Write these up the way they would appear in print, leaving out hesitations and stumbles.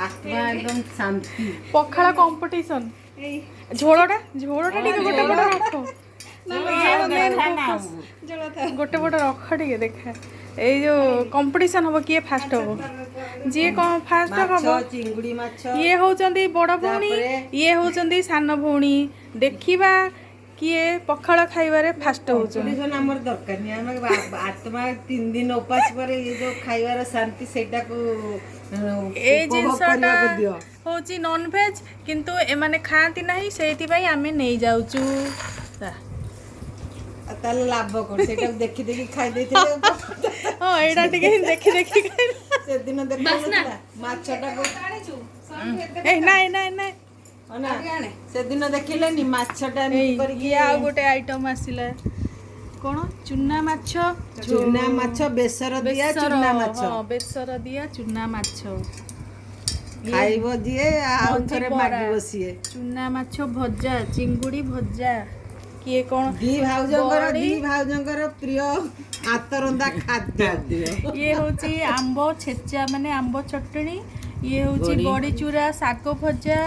ଆତ୍ମା ଏକଦମ ଶାନ୍ତି। ପଖାଳ କମ୍ପିଟିସନ। ଝୋଳଟା, ଝୋଳଟା ଟିକେ ଗୋଟେ ପଟ ରଖ। ଗୋଟେ ପଟ ରଖ, ଟିକେ ଦେଖା। ଏଇ ଯୋଉ କମ୍ପିଟିସନ ହବ, କିଏ ଫାଷ୍ଟ ହବ। ଯିଏ କଣ ଫାଷ୍ଟ ମାଛ ହବ। ଚିଙ୍ଗୁଡି ମାଛ। ଇଏ ହଉଛନ୍ତି ବଡ ଭଉଣୀ, ତାପରେ- ଇଏ ହଉଛନ୍ତି ସାନ ଭଉଣୀ। ଦେଖିବା କିଏ ପଖାଳ ଖାଇବାରେ ଫାଷ୍ଟ ହଉଛନ୍ତି। କମ୍ପିଟିସନ ଆମର ଦରକାର ନାହିଁ। ଆମେ ଆତ୍ମା 3 ଦିନ ଉପାସ ପରେ ଏ ଯୋଉ ଖାଇବାର ଶାନ୍ତି, ସେଇଟାକୁ ଏଇ ଉପଭୋଗ ଜିନିଷଟା କରିବାକୁ ଦିଅ। ହଉଛି ନନଭେଜ, କିନ୍ତୁ ଏମାନେ ଖାଆନ୍ତି ନାହିଁ, ସେଇଥିପାଇଁ ଆମେ ନେଇଯାଉଛୁ। ଆଉ ତାହେଲେ ଲାଭ କଣ? ସେଇଟାକୁ ଦେଖି ଦେଖି ଖାଇ ଦେଇଥିଲେ। ହଁ, ଏଇଟା ଟିକେ ଦେଖି ଦେଖି ଖାଇଲେ। ସେଦିନ ଦେଖୁନଥିଲା ମାଛଟାକୁ? ଏ ନାଇଁ ନାଇଁ ନାଇଁ। ହଁ ନା, ସେଦିନ ଦେଖିଲେନି ମାଛଟା ଏମିତି ଏଇ କରିକି? ଇଏ ଆଉ ଗୋଟେ ଆଇଟମ ଆସିଲା। କଣ, ଚୁନା ମାଛ। ଚୁନା ମାଛ ବେସର ଦିଆ। ବେସର, ଚୁନା ମାଛ। ହଁ, ବେସର ଦିଆ ଚୁନା ମାଛ। ଖାଇବ ଯିଏ, ଆଉ ମଞ୍ଜି ଥରେ ବରା। ମାଗିବ ସିଏ। ଚୁନା ମାଛ ଭଜା, ଚିଙ୍ଗୁଡି ଭଜା, କିଏ କଣ ଦି ଭାଉଜଙ୍କର ବଡ଼ି। ଦି ଭାଉଜଙ୍କର ପ୍ରିୟ ହାତରନ୍ଧା ଖାଦ୍ୟ। ଇଏ ହଉଛି ଆମ୍ବ ଛେଚା, ମାନେ ଆମ୍ବ ଚଟଣି। ଇଏ ହଉଛି ବଡ଼ି ଚୁରା, ଶାଗ ଭଜା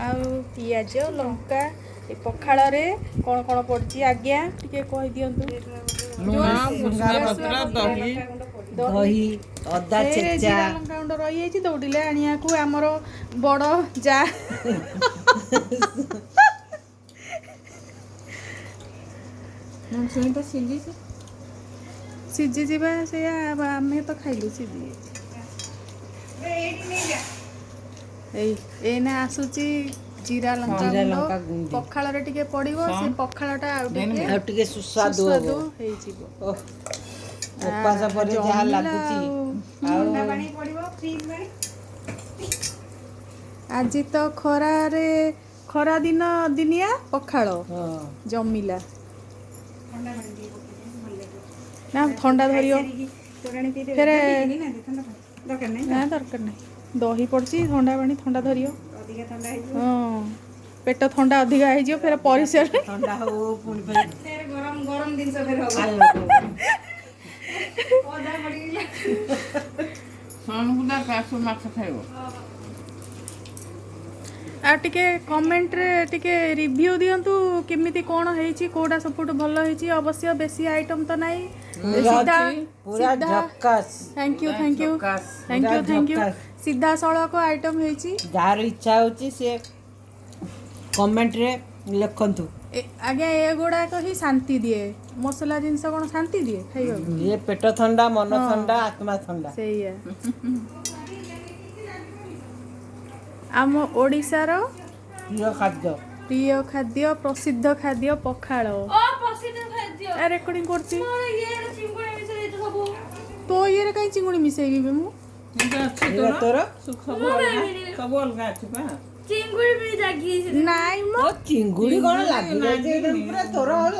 ଆଉ ପିଆଜ ଲଙ୍କା। ଏ ପଖାଳରେ କ'ଣ କ'ଣ ପଡିଛି ଆଜ୍ଞା, ଟିକେ କହିଦିଅନ୍ତୁ। ଲୁଣ, ଭୃସଙ୍ଗା ପତ୍ର, ଦହି। ଦହି, ଅଦା ସେଇରେ ଛେଚା। ଜିରା ଲଙ୍କା ଗୁଣ୍ଡ ରହିଯାଇଛି, ଦୌଡ଼ିଲେ ଆଣିବାକୁ ଆମର ବଡ଼ ଯା। ଛୁଇଁ ତ ସିଝିଛି। ସିଝିଯିବା ସେଇଆ, ଆମେ ତ ଖାଇଲୁ, ସିଝି ଯାଇଛି। ଏଇ ଏଇନା ଆସୁଛି ଜିରା ଲଙ୍କା ଜିରା ଗୁଣ୍ଡ। ଲଙ୍କା ଗୁଣ୍ଡ। ପଖାଳରେ ଟିକେ ପଡିବ, ସେ ପଖାଳଟା ଆଉ ଟିକେ ଆଉ ଟିକେ ସୁସ୍ୱାଦୁ ସୁସ୍ୱାଦୁ ହବ। ହେଇଯିବ। ଓଃ, ଉପାସ ପରେ ଯାହା ଜମିଲା। ଲାଗୁଛି ଆଉ ଆଜି ତ ଖରାରେ, ଖରା ଦିନ ଦିନିଆ ପଖାଳ ଜମିଲା ନା। ଥଣ୍ଡା ଧରିବ ଫେରେ। ନା, ଦରକାର ନାହିଁ। ଦହି ପଡ଼ିଛି, ଥଣ୍ଡା ପାଣି, ଥଣ୍ଡା ଧରିବ। ହଁ, ପେଟ ଥଣ୍ଡା ଅଧିକା ହେଇଯିବ ଫେରେ ପରିସରରେ। ଥଣ୍ଡା ହଉ, ପୁଣି ଫେରେ ଗରମ ଗରମ ଜିନିଷ ଫେରେ ହବ। ଖାଇବାକୁ। ଅଦା ପଡ଼ିଗଲା। ସନକୁ ଆସୁ, ମାଛ ଖାଇବ। ଆଉ ଟିକେ କମେଣ୍ଟରେ ଟିକେ ରିଭ୍ୟୁ ଦିଅନ୍ତୁ, କେମିତି କ'ଣ ହେଇଛି, କୋଉଟା ସବୁଠୁ ଭଲ ହେଇଛି। ଅବଶ୍ୟ ବେଶୀ ଆଇଟମ୍ ତ ନାହିଁ, ସିଧା ପୁରା ସିଧା। ଝକାସ। Thank you, thank you. ଝକାସ। Thank you, thank you. ଝକାସ। ସିଧାସଳଖ ଆଇଟମ୍ ହେଇଛି। ଯାହାର ଇଚ୍ଛା ହଉଛି, ସିଏ କମେଣ୍ଟରେ ଲେଖନ୍ତୁ। ଆଜ୍ଞା, ଏଗୁଡ଼ାକ ହିଁ ଶାନ୍ତି ଦିଏ। ମସଲା ଜିନିଷ କ'ଣ ଶାନ୍ତି ଦିଏ ଖାଇବାକୁ? ଇଏ ପେଟ ଥଣ୍ଡା, ମନ ଥଣ୍ଡା, ଆତ୍ମା ଥଣ୍ଡା। ସେଇଆ ଆମ ଓଡ଼ିଶାର ପ୍ରିୟ ଖାଦ୍ୟ। ପ୍ରିୟ ଖାଦ୍ୟ, ପ୍ରସିଦ୍ଧ ଖାଦ୍ୟ ପଖାଳ। ଓ, ପ୍ରସିଦ୍ଧ ଖାଦ୍ୟ। ରେକର୍ଡିଂ କରୁଛି। ମୋର ଇଏରେ ଚିଙ୍ଗୁଡ଼ି ମିଶେଇ ଦେଇଛ ସବୁ। ତୋ ଇଏରେ କାହିଁ ଚିଙ୍ଗୁଡ଼ି ମିଶେଇବି ବେ ମୁଁ? କିନ୍ତୁ ଅଛି। ଏଇଟା ତୋର। ସବୁ ଅଲଗା, ସବୁ ଅଲଗା ଅଛି ପା। ଚିଙ୍ଗୁଡ଼ି ବି ଲାଗିଛି। ନାଇଁ ମ। ଓ, ଚିଙ୍ଗୁଡ଼ି କଣ ଲାଗି ଯାଇଛି ଏଇଟା ପୁରା ତୋର ଆଉ।